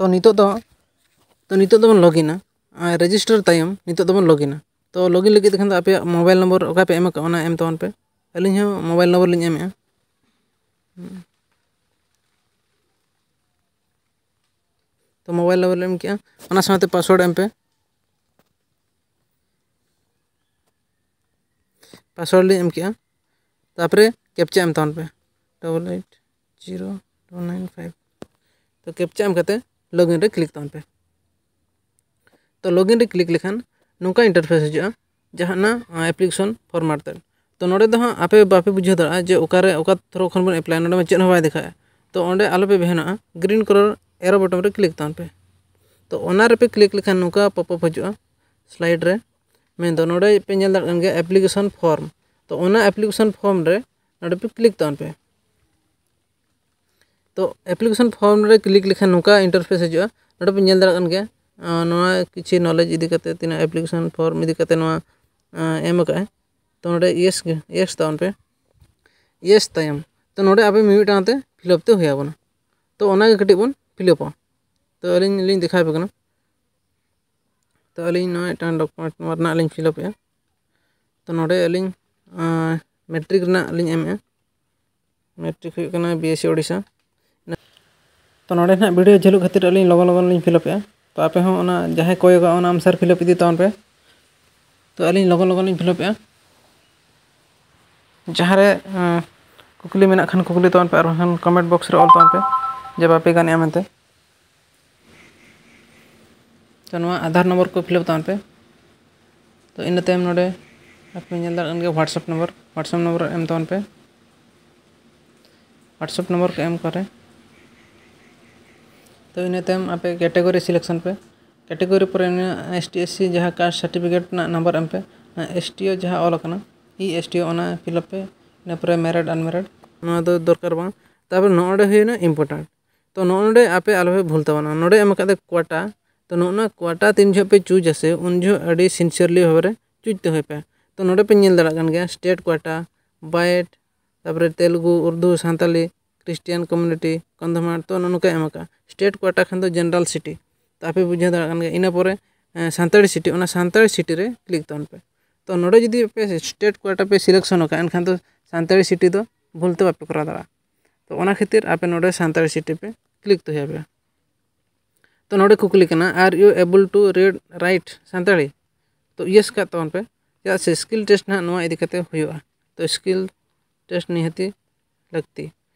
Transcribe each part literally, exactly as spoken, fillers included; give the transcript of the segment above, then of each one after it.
ᱛᱚ ᱱᱤᱛᱚᱜ ᱫᱚ ᱛᱚ ᱱᱤᱛᱚᱜ ᱫᱚᱵᱚᱱ ᱞᱚᱜᱤᱱᱟ᱾ ᱨᱮᱡᱤᱥᱴᱟᱨ ᱛᱟᱭᱚᱢ ᱱᱤᱛᱚᱜ ᱫᱚᱵᱚᱱ ᱞᱚᱜᱤᱱᱟ᱾ ᱛᱚ ᱞᱚᱜᱤᱱ ᱞᱟᱹᱜᱤᱫ ᱛᱮᱠᱷᱟᱱ ᱫᱚ ᱟᱯᱮᱭᱟᱜ ᱢᱳᱵᱟᱭᱤᱞ ᱱᱚᱢᱵᱚᱨ ᱚᱠᱟ ᱯᱮ ᱮᱢ ᱟᱠᱟᱫ, ᱚᱱᱟ ᱮᱢ ᱛᱟᱵᱚᱱ ᱯᱮ᱾ ᱟᱹᱞᱤᱧ ᱦᱚᱸ ᱢᱳᱵᱟᱭᱤᱞ ᱱᱚᱢᱵᱚᱨ ᱞᱤᱧ ᱮᱢᱮᱫᱼᱟ᱾ ᱛᱚ ᱢᱳᱵᱟᱭᱤᱞ ᱱᱚᱢᱵᱚᱨ ᱞᱤᱧ ᱮᱢ ᱠᱮᱫᱼᱟ, ᱚᱱᱟ ᱥᱟᱶᱛᱮ ᱯᱟᱥᱣᱟᱨᱰ ᱮᱢ ᱯᱮ᱾ ᱯᱟᱥᱣᱟᱨᱰ ᱞᱤᱧ ᱮᱢ ᱠᱮᱫᱼᱟ, ᱛᱟᱨᱯᱚᱨᱮ ᱠᱮᱯᱪᱟ ᱮᱢ ᱛᱟᱵᱚᱱ ᱯᱮ, double eight zero double nine five᱾ ᱛᱚ ᱠᱮᱯᱪᱟ ᱮᱢ ᱠᱟᱛᱮ ᱞᱚᱜᱤᱱ ᱨᱮ ᱠᱞᱤᱠ ᱛᱟᱵᱚᱱ ᱯᱮ᱾ ᱛᱚ ᱞᱚᱜᱤᱱ ᱨᱮ ᱠᱞᱤᱠ ᱞᱮᱠᱷᱟᱱ ᱱᱚᱝᱠᱟ ᱤᱱᱴᱟᱨᱯᱷᱮᱥ ᱦᱤᱡᱩᱜᱼᱟ, ᱡᱟᱦᱟᱱᱟᱜ ᱮᱯᱞᱤᱠᱮᱥᱚᱱ ᱯᱷᱚᱨᱢᱟᱴ ᱛᱮ᱾ ᱛᱚ ᱱᱚᱰᱮ ᱫᱚ ᱦᱟᱸᱜ ᱟᱯᱮ ᱵᱟᱯᱮ ᱵᱩᱡᱷᱟᱹᱣ ᱫᱟᱲᱮᱭᱟᱜᱼᱟ ᱡᱮ ᱚᱠᱟᱨᱮ ᱚᱠᱟ ᱛᱷᱨᱳ ᱠᱷᱚᱱ ᱵᱚᱱ ᱮᱯᱞᱟᱭᱟ, ᱱᱚᱰᱮ ᱢᱟ ᱪᱮᱫ ᱦᱚᱸ ᱵᱟᱭ ᱫᱮᱠᱷᱟᱜᱼᱟ᱾ ᱛᱚ ᱚᱸᱰᱮ ᱟᱞᱚᱯᱮ ᱵᱷᱮᱱᱚᱜᱼᱟ, ᱜᱨᱤᱱ ᱠᱟᱞᱟᱨ ᱮᱨᱳ ᱵᱚᱴᱚᱢ ᱨᱮ ᱠᱞᱤᱠ ᱛᱟᱵᱚᱱ ᱯᱮ᱾ ᱛᱚ ᱚᱱᱟ ᱨᱮᱯᱮ ᱠᱞᱤᱠ ᱞᱮᱠᱷᱟᱱ ᱱᱚᱝᱠᱟ ᱯᱚᱯ ᱟᱯ ᱦᱤᱡᱩᱜᱼᱟ ᱥᱞᱟᱭᱤᱰ ᱨᱮ, ᱢᱮᱱᱫᱚ ᱱᱚᱰᱮ ᱯᱮ ᱧᱮᱞ ᱫᱟᱲᱮᱭᱟᱜ ᱠᱟᱱ ᱜᱮᱭᱟ ᱮᱯᱞᱤᱠᱮᱥᱚᱱ ᱯᱷᱚᱨᱢ᱾ ᱛᱚ ᱚᱱᱟ ᱮᱯᱞᱤᱠᱮᱥᱚᱱ ᱯᱷᱚᱨᱢ ᱨᱮ ᱱᱚᱰᱮ ᱯᱮ ᱠᱞᱤᱠ ᱛᱟᱵᱚᱱ ᱯᱮ᱾ ᱛᱚ ᱮᱯᱞᱤᱠᱮᱥᱚᱱ ᱯᱷᱚᱨᱢ ᱨᱮ ᱠᱞᱤᱠ ᱞᱮᱠᱷᱟᱱ ᱱᱚᱝᱠᱟ ᱤᱱᱴᱟᱨᱯᱷᱮᱥ ᱦᱤᱡᱩᱜᱼᱟ᱾ ᱱᱚᱰᱮ ᱯᱮ ᱧᱮᱞ ᱫᱟᱲᱮᱭᱟᱜ ᱠᱟᱱ ᱜᱮᱭᱟ, ᱟᱸ, ᱱᱚᱣᱟ ᱠᱤᱪᱷᱩ ᱱᱚᱞᱮᱡᱽ ᱤᱫᱤ ᱠᱟᱛᱮ, ᱛᱤᱱᱟᱹᱜ ᱮᱯᱞᱤᱠᱮᱥᱚᱱ ᱯᱷᱚᱨᱢ ᱤᱫᱤ ᱠᱟᱛᱮ ᱱᱚᱣᱟ, ᱟᱸ, ᱮᱢ ᱟᱠᱟᱫᱼᱟᱭ᱾ ᱛᱚ ᱱᱚᱰᱮ ᱤᱭᱮᱥ ᱜᱮ, ᱤᱭᱮᱥ ᱛᱟᱵᱚᱱ ᱯᱮ᱾ ᱤᱭᱮᱥ ᱛᱟᱭᱚᱢ ᱛᱚ ᱱᱚᱰᱮ ᱟᱯᱮ ᱢᱤᱢᱤᱫᱴᱟᱝ ᱛᱮ ᱯᱷᱤᱞᱟᱯ ᱛᱮ ᱦᱩᱭ ᱟᱵᱚᱱᱟ᱾ ᱛᱚ ᱚᱱᱟᱜᱮ ᱠᱟᱹᱴᱤᱡ ᱵᱚᱱ ᱯᱷᱤᱞᱟᱯᱟ᱾ ᱛᱚ ᱟᱹᱞᱤᱧ ᱞᱤᱧ ᱫᱮᱠᱷᱟᱣ ᱟᱯᱮ ᱠᱟᱱᱟ᱾ ᱛᱚ ᱟᱹᱞᱤᱧ ᱱᱚᱣᱟ ᱢᱤᱫᱴᱟᱝ ᱰᱚᱠᱩᱢᱮᱱᱴ ᱱᱚᱣᱟ ᱨᱮᱱᱟᱜ ᱞᱤᱧ ᱯᱷᱤᱞᱟᱯᱮᱜᱼᱟ᱾ ᱛᱚ ᱱᱚᱰᱮ ᱟᱹᱞᱤᱧ, ᱟᱸ, ᱢᱮᱴᱨᱤᱠ ᱨᱮᱱᱟᱜ ᱞᱤᱧ ᱮᱢᱮᱜᱼᱟ᱾ ᱢᱮᱴᱨᱤᱠ ᱦᱩᱭᱩᱜ ᱠᱟᱱᱟ ᱵᱤ ᱮᱥ ᱥᱤ ᱳᱰᱤᱥᱟ᱾ ᱛᱚ ᱱᱚᱰᱮ ᱱᱟᱦᱟᱜ ᱵᱷᱤᱰᱤᱭᱳ ᱡᱷᱟᱹᱞᱩᱜ ᱠᱷᱟᱹᱛᱤᱨ ᱟᱹᱞᱤᱧ ᱞᱚᱜᱚᱱ ᱞᱚᱜᱚᱱ ᱞᱤᱧ ᱯᱷᱤᱞᱟᱯᱮᱜᱼᱟ᱾ ᱛᱚ ᱟᱯᱮ ᱦᱚᱸ ᱚᱱᱟ ᱡᱟᱦᱟᱸᱭ ᱠᱚᱭᱚᱜᱟ ᱚᱱᱟ ᱚᱱᱩᱥᱟᱨ ᱯᱷᱤᱞᱟᱯ ᱤᱫᱤ ᱛᱟᱵᱚᱱ ᱯᱮ᱾ ᱛᱚ ᱟᱹᱞᱤᱧ ᱞᱚᱜᱚᱱ ᱞᱚᱜᱚᱱ ᱞᱤᱧ ᱯᱷᱤᱞᱟᱯᱮᱜᱼᱟ᱾ ᱡᱟᱦᱟᱸ ᱨᱮ, ᱟᱸ, ᱠᱩᱠᱞᱤ ᱢᱮᱱᱟᱜ ᱠᱷᱟᱱ ᱠᱩᱠᱞᱤ ᱛᱟᱵᱚᱱ ᱯᱮ, ᱟᱨ ᱵᱟᱝᱠᱷᱟᱱ ᱠᱚᱢᱮᱱᱴ ᱵᱚᱠᱥ ᱨᱮ ᱚᱞ ᱛᱟᱵᱚᱱ ᱯᱮ ᱡᱮ ᱵᱟᱯᱮ ᱜᱟᱱᱮᱜᱼᱟ ᱢᱮᱱᱛᱮ᱾ ᱛᱚ ᱱᱚᱣᱟ ᱟᱫᱷᱟᱨ ᱱᱚᱢᱵᱚᱨ ᱠᱚ ᱯᱷᱤᱞᱟᱯ ᱛᱟᱵᱚᱱ ᱯᱮ᱾ ᱛᱚ ᱤᱱᱟᱹ ᱛᱟᱭᱚᱢ ᱱᱚᱰᱮ ᱟᱯᱮ ᱧᱮᱞ ᱫᱟᱲᱮᱭᱟᱜ ᱠᱟᱱ ᱜᱮᱭᱟ WhatsApp ᱱᱚᱢᱵᱚᱨ, WhatsApp ᱱᱚᱢᱵᱚᱨ ᱮᱢ ᱛᱟᱵᱚᱱ ᱯᱮ᱾ WhatsApp ᱱᱚᱢᱵᱚᱨ ᱠᱚ ᱮᱢ ᱯᱚᱨᱮ, ᱛᱚ ᱤᱱᱟᱹ ᱛᱟᱭᱚᱢ ᱟᱯᱮ ᱠᱮᱴᱮᱜᱚᱨᱤ ᱥᱤᱞᱮᱠᱥᱚᱱ ᱯᱮ᱾ ᱠᱮᱴᱮᱜᱚᱨᱤ ᱯᱚᱨᱮ ᱱᱤᱭᱟᱹ ᱮᱥ ᱴᱤ ᱮᱥ ᱥᱤ ᱡᱟᱦᱟᱸ ᱠᱟᱥᱴ ᱥᱟᱨᱴᱤᱯᱷᱤᱠᱮᱴ ᱨᱮᱱᱟᱜ ᱱᱟᱢᱵᱟᱨ ᱮᱢ ᱯᱮ, ᱚᱱᱟ ᱮᱥ ᱴᱤ ᱳ ᱡᱟᱦᱟᱸ ᱚᱞ ᱟᱠᱟᱱᱟ, ᱤ ᱮᱥ ᱴᱤ ᱳ, ᱚᱱᱟ ᱯᱷᱤᱞᱟᱯ ᱯᱮ᱾ ᱤᱱᱟᱹ ᱯᱚᱨᱮ ᱢᱮᱨᱮᱰ ᱟᱱᱢᱮᱨᱮᱰ ᱱᱚᱣᱟ ᱫᱚ ᱫᱚᱨᱠᱟᱨ ᱵᱟᱝ᱾ ᱛᱟᱨᱯᱚᱨᱮ ᱱᱚᱜᱼᱚ ᱱᱚᱰᱮ ᱦᱩᱭᱱᱟ ᱤᱢᱯᱚᱨᱴᱮᱱᱴ᱾ ᱛᱚ ᱱᱚᱜᱼᱚ ᱱᱚᱰᱮ ᱟᱯᱮ ᱟᱞᱚᱯᱮ ᱵᱷᱩᱞ ᱛᱟᱵᱚᱱᱟ, ᱱᱚᱰᱮ ᱮᱢ ᱟᱠᱟᱫ ᱫᱚ ᱠᱚᱣᱟᱴᱟ᱾ ᱛᱚ ᱱᱚᱜᱼᱚ ᱱᱚᱣᱟ ᱠᱚᱣᱟᱴᱟ ᱛᱤᱱ ᱡᱚᱦᱚᱜ ᱯᱮ ᱪᱩᱡᱟ ᱥᱮ, ᱩᱱ ᱡᱚᱦᱚᱜ ᱟᱹᱰᱤ ᱥᱤᱱᱥᱤᱭᱟᱨᱞᱤ ᱵᱷᱟᱵᱮ ᱨᱮ ᱪᱩᱡᱽ ᱛᱮ ᱦᱩᱭ ᱯᱮ᱾ ᱛᱚ ᱱᱚᱰᱮ ᱯᱮ ᱧᱮᱞ ᱫᱟᱲᱮᱭᱟᱜ ᱠᱟᱱ ᱜᱮᱭᱟ ᱥᱴᱮᱴ ᱠᱚᱣᱟᱴᱟ, ᱵᱟᱭᱮᱴ, ᱛᱟᱨᱯᱚᱨᱮ ᱛᱮᱞᱮᱜᱩ, ᱩᱨᱫᱩ, ᱥᱟᱱᱛᱟᱞᱤ, ᱠᱷᱨᱤᱥᱴᱤᱭᱟᱱ ᱠᱚᱢᱤᱭᱩᱱᱤᱴᱤ, ᱠᱚᱱᱫᱷᱚᱢᱟᱲ, ᱛᱚ ᱱᱚᱜᱼᱚ ᱱᱚᱝᱠᱟ ᱮᱢ ᱟᱠᱟᱫᱼᱟ᱾ ᱥᱴᱮᱴ ᱠᱚᱣᱟᱴᱟ ᱠᱷᱟᱱ ᱫᱚ ᱡᱮᱱᱟᱨᱟᱞ ᱥᱤᱴᱤ, ᱛᱚ ᱟᱯᱮ ᱵᱩᱡᱷᱟᱹᱣ ᱫᱟᱲᱮᱭᱟᱜ ᱠᱟᱱ ᱜᱮᱭᱟ᱾ ᱤᱱᱟᱹ ᱯᱚᱨᱮ ᱮᱸ, ᱥᱟᱱᱛᱟᱲᱤ ᱥᱤᱴᱤ, ᱚᱱᱟ ᱥᱟᱱᱛᱟᱲᱤ ᱥᱤᱴᱤ ᱨᱮ ᱠᱞᱤᱠ ᱛᱟᱵᱚᱱ ᱯᱮ᱾ ᱛᱚ ᱱᱚᱰᱮ ᱡᱩᱫᱤ ᱟᱯᱮ ᱥᱴᱮᱴ ᱠᱚᱣᱟᱴᱟ ᱯᱮ ᱥᱤᱞᱮᱠᱥᱚᱱ ᱟᱠᱟᱫᱼᱟ, ᱮᱱᱠᱷᱟᱱ ᱫᱚ ᱥᱟᱱᱛᱟᱲᱤ ᱥᱤᱴᱤ ᱫᱚ ᱵᱷᱩᱞ ᱛᱮ ᱵᱟᱯᱮ ᱠᱚᱨᱟᱣ ᱫᱟᱲᱮᱭᱟᱜᱼᱟ᱾ ᱛᱚ ᱚᱱᱟ ᱠᱷᱟᱹᱛᱤᱨ ᱟᱯᱮ ᱱᱚᱰᱮ ᱥᱟᱱᱛᱟᱲᱤ ᱥᱤᱴᱤ ᱯᱮ ᱠᱞᱤᱠ ᱫᱚᱦᱚᱭ ᱯᱮ᱾ ᱛᱚ ᱱᱚᱰᱮ ᱠᱩᱠᱞᱤ ᱠᱟᱱᱟ, "Are you able to read, write Santali?" ᱛᱚ ᱤᱭᱮᱥ ᱠᱟᱜ ᱛᱟᱵᱚᱱ ᱯᱮ, ᱪᱮᱫᱟᱜ ᱥᱮ ᱥᱠᱤᱞ ᱴᱮᱥᱴ ᱱᱟᱦᱟᱜ ᱱᱚᱣᱟ ᱤᱫᱤ ᱠᱟᱛᱮ ᱦᱩᱭᱩᱜᱼᱟ᱾ ᱛᱚ ᱥᱠᱤᱞ ᱴᱮᱥᱴ ᱱᱤᱦᱟᱹᱛᱤ ᱞᱟᱹᱠᱛᱤ᱾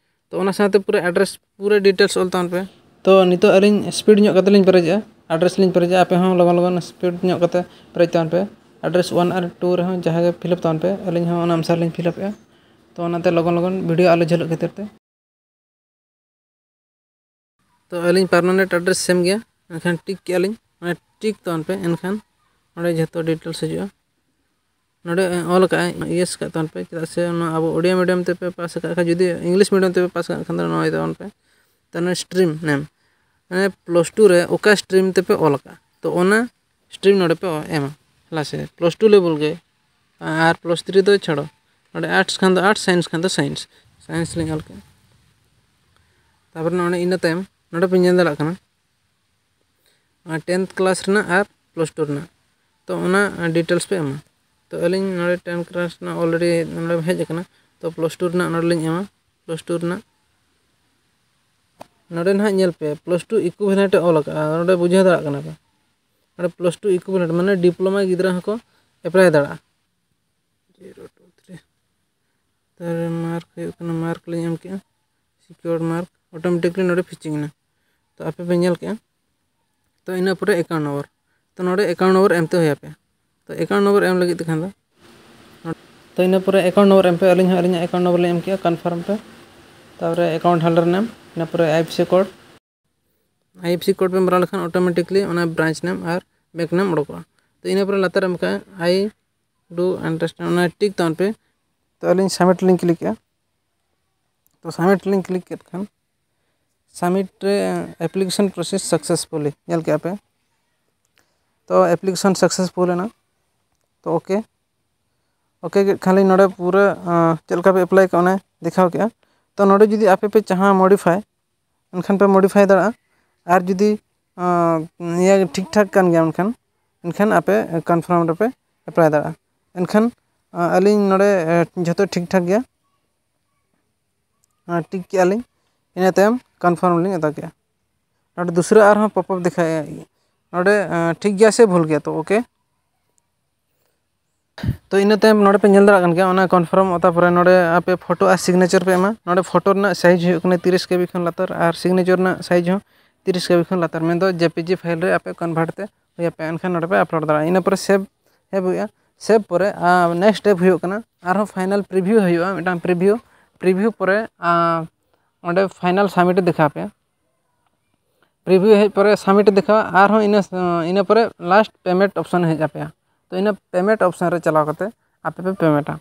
ᱛᱚ ᱚᱱᱟ ᱥᱟᱶᱛᱮ ᱯᱩᱨᱟᱹ ᱮᱰᱨᱮᱥ, ᱯᱩᱨᱟᱹ ᱰᱤᱴᱮᱞᱥ ᱚᱞ ᱛᱟᱵᱚᱱ ᱯᱮ᱾ ᱛᱚ ᱱᱤᱛᱚᱜ ᱟᱹᱞᱤᱧ ᱥᱯᱤᱰ ᱧᱚᱜ ᱠᱟᱛᱮ ᱞᱤᱧ ᱯᱮᱨᱮᱡᱮᱜᱼᱟ, ᱮᱰᱨᱮᱥ ᱞᱤᱧ ᱯᱮᱨᱮᱡᱮᱜᱼᱟ᱾ ᱟᱯᱮ ᱦᱚᱸ ᱞᱚᱜᱚᱱ ᱞᱚᱜᱚᱱ ᱥᱯᱤᱰ ᱧᱚᱜ ᱠᱟᱛᱮ ᱯᱮᱨᱮᱡ ᱛᱟᱵᱚᱱ ᱯᱮ᱾ ᱮᱰᱨᱮᱥ ᱚᱣᱟᱱ ᱟᱨ ᱴᱩ ᱨᱮᱦᱚᱸ ᱡᱟᱦᱟᱸ ᱜᱮ ᱯᱷᱤᱞᱟᱯ ᱛᱟᱵᱚᱱ ᱯᱮ, ᱟᱹᱞᱤᱧ ᱦᱚᱸ ᱚᱱᱟ ᱚᱱᱩᱥᱟᱨ ᱞᱤᱧ ᱯᱷᱤᱞᱟᱯᱮᱜᱼᱟ᱾ ᱛᱚ ᱚᱱᱟᱛᱮ ᱞᱚᱜᱚᱱ ᱞᱚᱜᱚᱱ ᱵᱷᱤᱰᱤᱭᱳ ᱟᱞᱚ ᱡᱷᱟᱹᱞᱟᱹᱜ ᱠᱷᱟᱹᱛᱤᱨ ᱛᱮ᱾ ᱛᱚ ᱟᱹᱞᱤᱧ ᱯᱟᱨᱢᱟᱱᱮᱱᱴ ᱮᱰᱨᱮᱥ ᱥᱮᱢ ᱜᱮᱭᱟ, ᱮᱱᱠᱷᱟᱱ ᱴᱤᱠ ᱠᱮᱜᱼᱟ ᱞᱤᱧ, ᱚᱱᱟ ᱴᱤᱠ ᱛᱟᱵᱚᱱ ᱯᱮ, ᱮᱱᱠᱷᱟᱱ ᱚᱸᱰᱮ ᱡᱷᱚᱛᱚ ᱰᱤᱴᱮᱞᱥ ᱦᱤᱡᱩᱜᱼᱟ᱾ ᱱᱚᱰᱮ ᱚᱞ ᱟᱠᱟᱫᱼᱟᱭ, ᱤᱭᱮᱥ ᱠᱟᱜ ᱛᱟᱵᱚᱱ ᱯᱮ, ᱪᱮᱫᱟᱜ ᱥᱮ ᱚᱱᱟ ᱟᱵᱚ ᱳᱰᱤᱭᱟ ᱢᱤᱰᱤᱭᱟᱢ ᱛᱮᱯᱮ ᱯᱟᱥ ᱟᱠᱟᱫ ᱠᱷᱟᱱ, ᱡᱩᱫᱤ ᱤᱝᱞᱤᱥ ᱢᱤᱰᱤᱭᱟᱢ ᱛᱮᱯᱮ ᱯᱟᱥ ᱟᱠᱟᱫ ᱠᱷᱟᱱ ᱫᱚ ᱱᱚᱣᱟ ᱛᱟᱵᱚᱱ ᱯᱮ᱾ ᱛᱟᱦᱚᱞᱮ ᱥᱴᱨᱤᱢ ᱱᱮᱢ, ᱢᱟᱱᱮ ᱯᱞᱟᱥ ᱴᱩ ᱨᱮ ᱚᱠᱟ ᱥᱴᱨᱤᱢ ᱛᱮᱯᱮ ᱚᱞ ᱟᱠᱟᱫ, ᱛᱚ ᱚᱱᱟ ᱥᱴᱨᱤᱢ ᱱᱚᱰᱮ ᱯᱮ ᱮᱢᱟ᱾ ᱦᱮᱸ ᱥᱮ, ᱯᱞᱟᱥ ᱴᱩ ᱞᱮᱵᱮᱞ ᱜᱮ, ᱟᱨ ᱯᱞᱟᱥ ᱛᱷᱨᱤ ᱫᱚ ᱪᱷᱟᱲᱚ᱾ ᱱᱚᱰᱮ ᱟᱨᱴᱥ ᱠᱷᱟᱱ ᱫᱚ ᱟᱨᱴᱥ, ᱥᱟᱭᱮᱱᱥ ᱠᱷᱟᱱ ᱫᱚ ᱥᱟᱭᱮᱱᱥ, ᱥᱟᱭᱮᱱᱥ ᱞᱤᱧ ᱚᱞ ᱠᱮᱫᱼᱟ᱾ ᱛᱟᱨᱯᱚᱨᱮ ᱱᱚᱰᱮ ᱤᱱᱟᱹ ᱛᱟᱭᱚᱢ ᱱᱚᱰᱮ ᱯᱮ ᱧᱮᱞ ᱫᱟᱲᱮᱭᱟᱜ ᱠᱟᱱᱟ, ᱴᱮᱱᱛᱷ ᱠᱞᱟᱥ ᱨᱮᱱᱟᱜ ᱟᱨ ᱯᱞᱟᱥ ᱴᱩ ᱨᱮᱱᱟᱜ᱾ ᱛᱚ ᱚᱱᱟ ᱰᱤᱴᱮᱞᱥ ᱯᱮ ᱮᱢᱟ᱾ ᱛᱚ ᱟᱹᱞᱤᱧ ᱱᱚᱰᱮ ᱴᱮᱱᱛᱷ ᱠᱞᱟᱥ ᱨᱮᱱᱟᱜ ᱚᱞᱨᱮᱰᱤ ᱱᱚᱰᱮ ᱦᱮᱡ ᱟᱠᱟᱱᱟ, ᱛᱚ ᱯᱞᱟᱥ ᱴᱩ ᱨᱮᱱᱟᱜ ᱱᱚᱰᱮ ᱞᱤᱧ ᱮᱢᱟ, ᱯᱞᱟᱥ ᱴᱩ ᱨᱮᱱᱟᱜ᱾ ᱱᱚᱰᱮ ᱱᱟᱦᱟᱜ ᱧᱮᱞ ᱯᱮ, ᱯᱞᱟᱥ ᱴᱩ ᱤᱠᱩᱭᱵᱷᱮᱞᱮᱱᱴ ᱮ ᱚᱞ ᱟᱠᱟᱫᱼᱟ, ᱱᱚᱰᱮ ᱵᱩᱡᱷᱟᱹᱣ ᱫᱟᱲᱮᱭᱟᱜ ᱠᱟᱱᱟ ᱯᱮ᱾ ᱱᱚᱰᱮ ᱯᱞᱟᱥ ᱴᱩ ᱤᱠᱩᱭᱵᱷᱮᱞᱮᱱᱴ ᱢᱟᱱᱮ ᱰᱤᱯᱞᱳᱢᱟ ᱜᱤᱫᱽᱨᱟᱹ ᱦᱚᱸᱠᱚ ᱮᱯᱞᱟᱭ ᱫᱟᱲᱮᱭᱟᱜᱼᱟ᱾ Zero two three. ᱛᱟᱦᱚᱞᱮ ᱢᱟᱨᱠ ᱦᱩᱭᱩᱜ ᱠᱟᱱᱟ, ᱢᱟᱨᱠ ᱞᱤᱧ ᱮᱢ ᱠᱮᱜᱼᱟ, ᱥᱤᱠᱤᱭᱳᱨᱰ ᱢᱟᱨᱠ, ᱚᱴᱳᱢᱮᱴᱤᱠᱞᱤ ᱱᱚᱰᱮ ᱯᱷᱤᱪᱤᱝ ᱮᱱᱟ᱾ ᱛᱚ ᱟᱯᱮ ᱯᱮ ᱧᱮᱞ ᱠᱮᱜᱼᱟ᱾ ᱛᱚ ᱤᱱᱟᱹ ᱯᱚᱨᱮ ᱮᱠᱟᱣᱩᱱᱴ ᱱᱚᱢᱵᱚᱨ, ᱛᱚ ᱱᱚᱰᱮ ᱮᱠᱟᱣᱩᱱᱴ ᱱᱚᱢᱵᱚᱨ ᱮᱢ ᱛᱮ ᱦᱩᱭ ᱟᱯᱮᱭᱟ᱾ ᱛᱚ ᱮᱠᱟᱣᱩᱱᱴ ᱱᱚᱢᱵᱚᱨ ᱮᱢ ᱞᱟᱹᱜᱤᱫ ᱛᱮᱠᱷᱟᱱ ᱫᱚ, ᱛᱚ ᱤᱱᱟᱹ ᱯᱚᱨᱮ ᱮᱠᱟᱣᱩᱱᱴ ᱱᱚᱢᱵᱚᱨ ᱮᱢ ᱯᱮ, ᱟᱹᱞᱤᱧ ᱦᱚᱸ ᱟᱹᱞᱤᱧᱟᱜ ᱮᱠᱟᱣᱩᱱᱴ ᱱᱚᱢᱵᱚᱨ ᱞᱤᱧ ᱮᱢ ᱠᱮᱜᱼᱟ, ᱠᱚᱱᱯᱷᱟᱨᱢ ᱯᱮ᱾ ᱛᱟᱨᱯᱚᱨᱮ ᱮᱠᱟᱣᱩᱱᱴ ᱦᱳᱞᱰᱟᱨ ᱱᱮᱢ, ᱤᱱᱟᱹ ᱯᱚᱨᱮ I F C code, I F C code ᱯᱮ ᱢᱟᱨᱟᱣ ᱞᱮᱠᱷᱟᱱ ᱚᱴᱳᱢᱮᱴᱤᱠᱞᱤ ᱚᱱᱟ ᱵᱨᱟᱧᱪ ᱱᱮᱢ ᱟᱨ ᱵᱮᱝᱠ ᱱᱮᱢ ᱚᱰᱚᱠᱚᱜᱼᱟ᱾ ᱛᱚ ᱤᱱᱟᱹ ᱯᱚᱨᱮ ᱞᱟᱛᱟᱨ ᱨᱮ ᱮᱢ ᱠᱟᱜᱼᱟ, "I do understand", ᱚᱱᱟ ᱴᱤᱠ ᱛᱟᱵᱚᱱ ᱯᱮ᱾ ᱛᱚ ᱟᱹᱞᱤᱧ ᱥᱟᱵᱢᱤᱴ ᱞᱤᱧ ᱠᱞᱤᱠ ᱮᱜᱼᱟ᱾ ᱛᱚ ᱥᱟᱵᱢᱤᱴ ᱞᱤᱧ ᱠᱞᱤᱠ ᱠᱮᱫ ᱠᱷᱟᱱ ᱥᱟᱵᱢᱤᱴ ᱨᱮ application process successfully ᱧᱮᱞ ᱠᱮᱜᱼᱟ ᱯᱮ᱾ ᱛᱚ ᱮᱯᱞᱤᱠᱮᱥᱚᱱ ᱥᱟᱠᱥᱮᱥᱯᱷᱩᱞ ᱮᱱᱟ᱾ ᱛᱚ ᱳᱠᱮ, ᱳᱠᱮ ᱠᱮᱫ ᱠᱷᱟᱱ ᱞᱤᱧ ᱱᱚᱰᱮ ᱯᱩᱨᱟᱹ, ᱟᱸ, ᱪᱮᱫ ᱞᱮᱠᱟ ᱯᱮ ᱮᱯᱞᱟᱭ ᱠᱟᱜᱼᱟ ᱚᱱᱟ ᱫᱮᱠᱷᱟᱣ ᱠᱮᱜᱼᱟ᱾ ᱛᱚ ᱱᱚᱰᱮ ᱡᱩᱫᱤ ᱟᱯᱮ ᱯᱮ ᱪᱟᱦᱟᱣᱟ modify, ᱮᱱᱠᱷᱟᱱ ᱯᱮ modify ᱫᱟᱲᱮᱭᱟᱜᱼᱟ᱾ ᱟᱨ ᱡᱩᱫᱤ ᱱᱤᱭᱟᱹ ᱴᱷᱤᱠ ᱴᱷᱟᱠ ᱠᱟᱱ ᱜᱮᱭᱟ, ᱮᱱᱠᱷᱟᱱ ᱮᱱᱠᱷᱟᱱ ᱟᱯᱮ confirm ᱨᱮᱯᱮ apply ᱫᱟᱲᱮᱭᱟᱜᱼᱟ᱾ ᱮᱱᱠᱷᱟᱱ ᱟᱹᱞᱤᱧ ᱱᱚᱰᱮ ᱡᱷᱚᱛᱚ ᱴᱷᱤᱠ ᱴᱷᱟᱠ ᱜᱮᱭᱟ, ᱴᱤᱠ ᱠᱮᱜᱼᱟ ᱞᱤᱧ᱾ ᱤᱱᱟᱹ ᱛᱟᱭᱚᱢ confirm ᱞᱤᱧ ᱚᱛᱟ ᱠᱮᱜᱼᱟ᱾ ᱱᱚᱰᱮ ᱫᱩᱥᱨᱟᱹ ᱟᱨᱦᱚᱸ pop up ᱫᱮᱠᱷᱟᱣᱮᱫᱼᱟ᱾ ᱱᱚᱰᱮ ᱴᱷᱤᱠ ᱜᱮᱭᱟ ᱥᱮ ᱵᱷᱩᱞ ᱜᱮᱭᱟ? ᱛᱚ OK᱾ ᱛᱚ ᱤᱱᱟᱹ ᱛᱟᱭᱚᱢ ᱱᱚᱰᱮ ᱯᱮ ᱧᱮᱞ ᱫᱟᱲᱮᱭᱟᱜ ᱠᱟᱱ ᱜᱮᱭᱟ, ᱚᱱᱟ confirm ᱚᱛᱟ ᱯᱚᱨᱮ ᱱᱚᱰᱮ ᱟᱯᱮ photo ᱟᱨ signature ᱯᱮ ᱮᱢᱟ᱾ ᱱᱚᱰᱮ photo ᱨᱮᱱᱟᱜ size ᱦᱩᱭᱩᱜ ᱠᱟᱱᱟ ᱛᱤᱨᱤᱥ KB ᱠᱷᱚᱱ ᱞᱟᱛᱟᱨ ᱟᱨ signature ᱨᱮᱱᱟᱜ size ᱦᱚᱸ ᱛᱤᱨᱤᱥ KB ᱠᱷᱚᱱ ᱞᱟᱛᱟᱨ, ᱢᱮᱱᱫᱚ JPG file ᱨᱮ ᱟᱯᱮ convert ᱛᱮ ᱦᱩᱭ ᱟᱯᱮᱭᱟ᱾ ᱮᱱᱠᱷᱟᱱ ᱱᱚᱰᱮ ᱯᱮ upload ᱫᱟᱲᱮᱭᱟᱜᱼᱟ᱾ ᱤᱱᱟᱹ ᱯᱚᱨᱮ save, save ᱦᱩᱭᱩᱜᱼᱟ᱾ Save ᱯᱚᱨᱮ next step ᱦᱩᱭᱩᱜ ᱠᱟᱱᱟ, ᱟᱨᱦᱚᱸ final preview ᱦᱩᱭᱩᱜᱼᱟ, ᱢᱤᱫᱴᱟᱝ preview᱾ Preview ᱯᱚᱨᱮ ᱚᱸᱰᱮ final submit ᱮ ᱫᱮᱠᱷᱟᱣ ᱯᱮᱭᱟ᱾ Preview ᱦᱮᱡ ᱯᱚᱨᱮ submit ᱮ ᱫᱮᱠᱷᱟᱣᱟ, ᱟᱨᱦᱚᱸ ᱤᱱᱟᱹ ᱤᱱᱟᱹ ᱯᱚᱨᱮ last payment option ᱦᱮᱡ ᱟᱯᱮᱭᱟ᱾ ᱛᱚ ᱤᱱᱟᱹ payment option ᱨᱮ ᱪᱟᱞᱟᱣ ᱠᱟᱛᱮ ᱟᱯᱮ ᱯᱮ ᱯᱮᱢᱮᱱᱴᱟ᱾